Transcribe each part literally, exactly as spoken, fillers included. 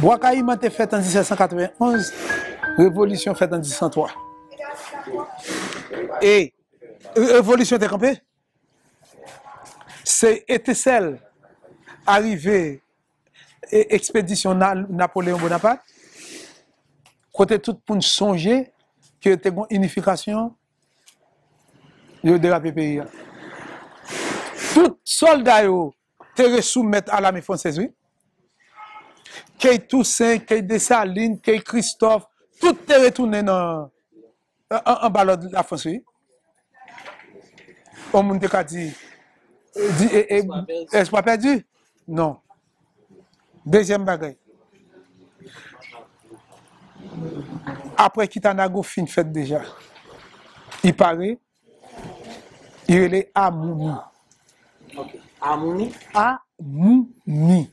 Bwa Kayiman te fèt an disèt san katrevenn onz, revolisyon fèt an disèt san twa. E revolisyon te kanpe. Se etensèl arive e ekspedisyon Na- Napoleyon Bonaparte, kote tout moun sonje ke te gen inifikasyon, yo derape peyi a. Tout sòlda yo te resoumèt a lame fransèz, wi. Kèy Tousen, kèy Desalin, kèy Kristòf, tout te retounen nan an- anba lòd Lafrans, wi. On moun te ka di, di e, e, espwa pèdi? Non. Dezyèm bagay. Apre Kitanago fin fèt deja, i pare, i rele Amouni. Ok. Amouni? Amouni.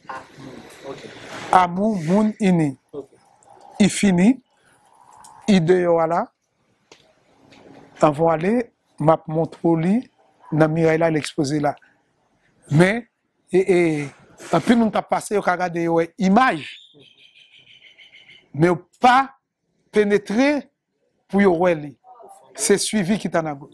Ok. Amou moun ini. Ok. I fini, i deyò a la. Anvan w ale, m ap montre w li nan miray la, l ekspoze la. Men, e, e, anpil moun k ap pase, yo ka gade, yo wè imaj. Men yo pa penetre pou yo wè li. Se swivi Kitanago.